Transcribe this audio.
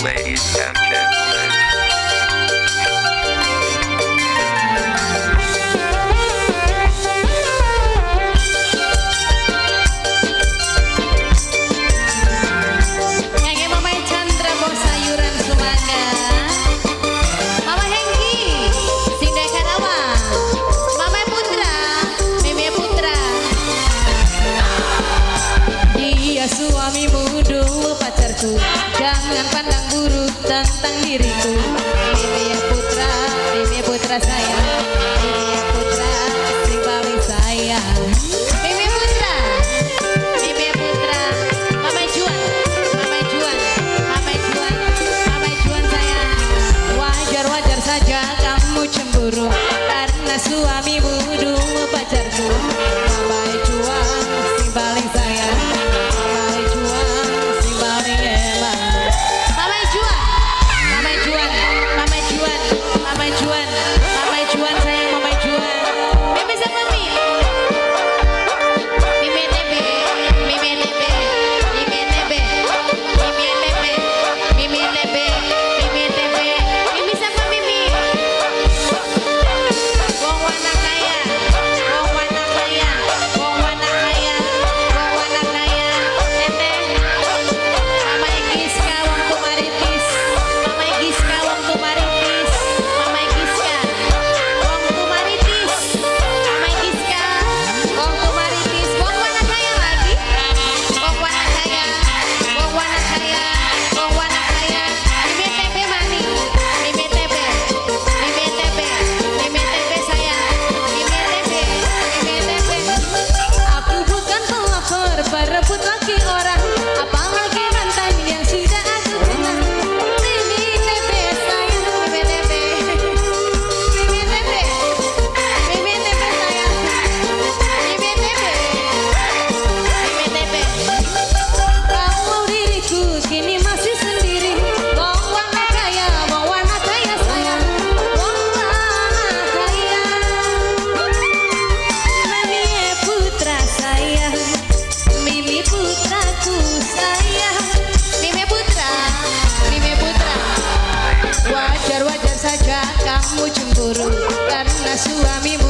Ladies and gentlemen. Yang Mama Chandra bos sayuran sumangga. Mama Hengki sing dari Karawang. Mama Putra, Meme Putra. Dia suamimu dulu pacarku. Jangan pandang buruk tentang diriku. Meme Putra, Meme Putra sayang. Meme Putra sing paling sayang. Meme Putra, Meme Putra. Mama Juan, Mama Juan, Mama Juan, Mama Juan sayang. Wajar-wajar saja kamu cemburu karena suamimu dulu pacarku. Mama Juan sing paling sayang. Mama Juan sing paling enak. Mama Juan, Mama Juan, Mama Juan, Mama Juan, Mama Juan sayang, Mama Juan. Meme sama Mimi. Mimi TB, Mimi TB, Mimi TB, Mimi TB, Mimi TB, Mimi TB, Mimi sama Mimi. Wong wana kaya, wong wana kaya, wong wana kaya, wong wana kaya. Teteh, Mama Giska wong Tumaritis, Mama Giska wong Tumaritis, Mama Giska wong Tumaritis, Mama Giska wong Tumaritis, wong wana kaya lagi, wong wana kaya, wong wana kaya, wong wana kaya. Mimi TB mani, Mimi TB, Mimi TB, Mimi TB sayang, Mimi TB, Mimi TB. Aku bukan pelakor, perebut laki orang, apalagi mantan yang sudah aku kenal. Mimi TB sayang, Mimi TB, Mimi TB, Mimi TB sayang, Mimi TB, Mimi TB. Kalau diriku kini masih sendiri, wong wana kaya, wong wana kaya sayang, wong wana kaya. Mimi putra sayang, Mimi putraku sayang, Mimi putra, Mimi putra. Wajar-wajar saja kamu cemburu karena suamimu